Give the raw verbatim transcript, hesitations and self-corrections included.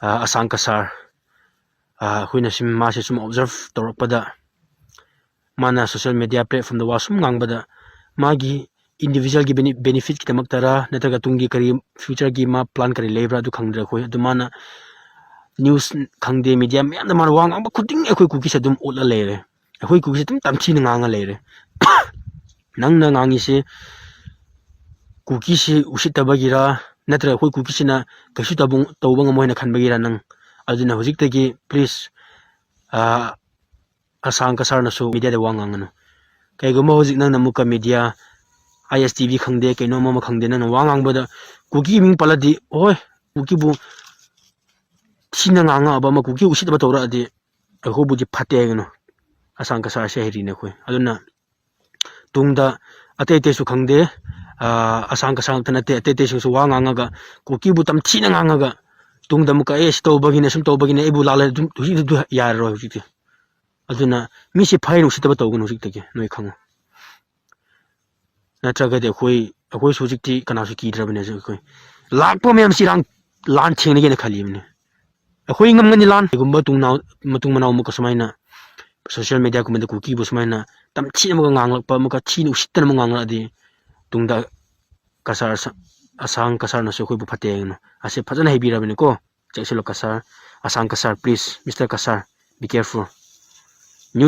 ꯑꯁꯥꯡ ꯀꯁꯥꯔ, ꯑꯩꯈꯣꯏꯅ ꯁꯨꯝ ꯃꯥꯁꯦ ꯁꯨꯝ observe ꯇꯧꯔꯛꯄꯗ, ꯃꯥꯅ social media platformꯗ ꯋꯥ ꯁꯨꯝ ꯉꯥꯡꯕꯗ, ꯃꯥꯒꯤ individualꯒꯤ benefitꯀꯤꯗꯃꯛꯇꯔꯥ, ꯅꯠꯇ꯭ꯔꯒ ꯇꯨꯡꯒꯤ ꯀꯔꯤ, futureꯒꯤ ꯃꯥ plan ꯀꯔꯤ ꯂꯩꯕ꯭ꯔꯥ, ꯑꯗꯨ ꯈꯪꯗ꯭ꯔꯦ ꯑꯩꯈꯣꯏ꯫ ꯑꯗꯨ ꯃꯥꯅ news ꯈꯪꯗꯦ, media ꯃꯌꯥꯝꯗ ꯃꯥꯅ ꯋꯥ ꯉꯥꯡꯕ ꯈꯨꯗꯤꯡ ꯑꯩꯈꯣꯏ ꯀꯨꯀꯤꯁꯦ ꯑꯗꯨꯝ ꯎꯠꯂ ꯂꯩꯔꯦ꯫ ꯑꯩꯈꯣꯏ ꯀꯨꯀꯤꯁꯦ ꯑꯗꯨꯝ ꯇꯝꯊꯤꯅ ꯉꯥꯡꯉ ꯂꯩꯔꯦ꯫ ꯅꯪꯅ ꯉꯥꯡꯉꯤꯁꯤ ꯀꯨꯀꯤꯁꯤ ꯎꯁꯤꯠꯇꯕꯒꯤꯔ, ꯅꯠꯇ꯭ꯔꯒ ꯑꯩꯈꯣꯏ ꯀꯨꯀꯤꯁꯤꯅ ꯀꯩꯁꯨ ꯇꯧꯕ, ꯇꯧꯕ ꯉꯝꯃꯣꯏ ꯍꯥꯏꯅ ꯈꯟꯕꯒꯤꯔ ꯅꯪ? ꯑꯗꯨꯅ ꯍꯧꯖꯤꯛꯇꯒꯤ please, ꯑꯁꯥꯡ ꯀꯁꯥꯔꯅꯁꯨ mediaꯗ ꯋꯥ ꯉꯥꯡꯒꯅꯨ꯫ ꯀꯩꯒꯨꯝꯕ ꯍꯧꯖꯤꯛ ꯅꯪꯅ ꯑꯃꯨꯛꯀ media, ISTV ꯈꯪꯗꯦ, ꯀꯩꯅꯣꯝ ꯑꯃ ꯈꯪꯗꯦ, ꯅꯪꯅ ꯋꯥ ꯉꯥꯡꯕꯗ ꯀꯨꯀꯤ ꯃꯤꯡ ꯄꯜꯂꯗꯤ, ꯍꯣꯏ, ꯀꯨꯀꯤꯕꯨ ꯊꯤꯅ ꯉꯥꯡꯉꯛꯑꯕ ꯑꯃ, ꯀꯨꯀꯤ ꯎꯁꯤꯠꯇꯕ ꯇꯧꯔꯛꯑꯗꯤ, ꯑꯩꯈꯣꯏꯕꯨꯗꯤ ꯐꯠꯇꯦ ꯍꯥꯏꯒꯅꯨ꯫ ꯑꯁꯥꯡ ꯀꯁꯥꯔꯁꯦ ꯍꯩꯔꯤꯅꯦ ꯑꯩꯈꯣꯏ꯫ ꯑꯗꯨꯅ ꯇꯨꯡꯗ ꯑꯇꯩ ꯑꯇꯩꯁꯨ ꯈꯪꯗꯦ, ꯑꯁꯥꯡ ꯀꯁꯥꯔ ꯉꯥꯛꯇ ꯅꯠꯇꯦ, ꯑꯇꯩ ꯑꯇꯩꯁꯤꯡꯁꯨ ꯋꯥ ꯉꯥꯡꯉꯒ, ꯀꯨꯀꯤꯕꯨ ꯇꯝꯊꯤꯅ ꯉꯥꯡꯉꯒ, ꯇꯨꯡꯗ ꯑꯃꯨꯛꯀ, "ꯑꯦ, ꯁꯤ ꯇꯧꯕꯒꯤꯅꯦ, ꯁꯨꯝ ꯇꯧꯕꯒꯤꯅꯦ, ꯑꯩꯕꯨ ꯂꯥꯜꯂꯦ", ꯑꯗꯨꯝ ꯍꯧꯖꯤꯛ ꯑꯗꯨ ꯌꯥꯔꯔꯣꯏ ꯍꯧꯖꯤꯛꯇꯤ꯫ ꯑꯗꯨꯅ ꯃꯤꯁꯦ ꯐꯩꯅ ꯎꯁꯤꯠꯇꯕ ꯇꯧꯒꯅꯨ ꯍꯧꯖꯤꯛꯇꯒꯤ, ꯅꯣꯏ ꯈꯪꯉꯨ꯫ ꯅꯠꯇ꯭ꯔꯒꯗꯤ ꯑꯩꯈꯣꯏ, ꯑꯩꯈꯣꯏꯁꯨ ꯍꯧꯖꯤꯛꯇꯤ ꯀꯅꯥꯁꯨ ꯀꯤꯗ꯭ꯔꯕꯅꯦ ꯍꯧꯖꯤꯛ ꯑꯩꯈꯣꯏ꯫ ꯂꯥꯛꯄ ꯃꯌꯥꯝꯁꯤ ꯏꯔꯥꯡ, ꯂꯥꯟ ꯊꯦꯡꯅꯒꯦꯅ ꯈꯜꯂꯤꯕꯅꯤ꯫ ꯑꯩꯈꯣꯏ ꯉꯝꯒꯅꯤ ꯂꯥꯟ꯫ ꯀꯩꯒꯨꯝꯕ ꯇꯨꯡꯅꯥꯎ-, ꯃꯇꯨꯡ ꯃꯅꯥꯎ ꯑꯃꯨꯛꯀ ꯁꯨꯃꯥꯏꯅ social mediaꯒꯨꯝꯕꯗ ꯀꯨꯀꯤꯕꯨ ꯁꯨꯃꯥꯏꯅ ꯇꯝꯊꯤꯅ ꯑꯃꯨꯛꯀ ꯉꯥꯡꯂꯛꯄ, ꯑꯃꯨꯛꯀ ꯊꯤꯅ ꯎꯁꯤꯠꯇꯅ ꯑꯃꯨꯛ ꯉꯥꯡꯂꯛꯑꯗꯤ, ꯇꯨꯡꯗ ꯀꯁꯥꯔ ꯁ-, ꯑꯁꯥꯡ ꯀꯁꯥꯔꯅꯁꯨ ꯑꯩꯈꯣꯏꯕꯨ ꯐꯠꯇꯦ ꯍꯥꯏꯒꯅꯨ꯫ ꯑꯁꯤ ꯐꯖꯅ ꯍꯥꯏꯕꯤꯔꯕꯅꯤꯀꯣ꯫ Check ꯁꯤꯜꯂꯣ ꯀꯁꯥꯔ, ꯑꯁꯥꯡ Cachar, please, Mister Cachar, be careful꯫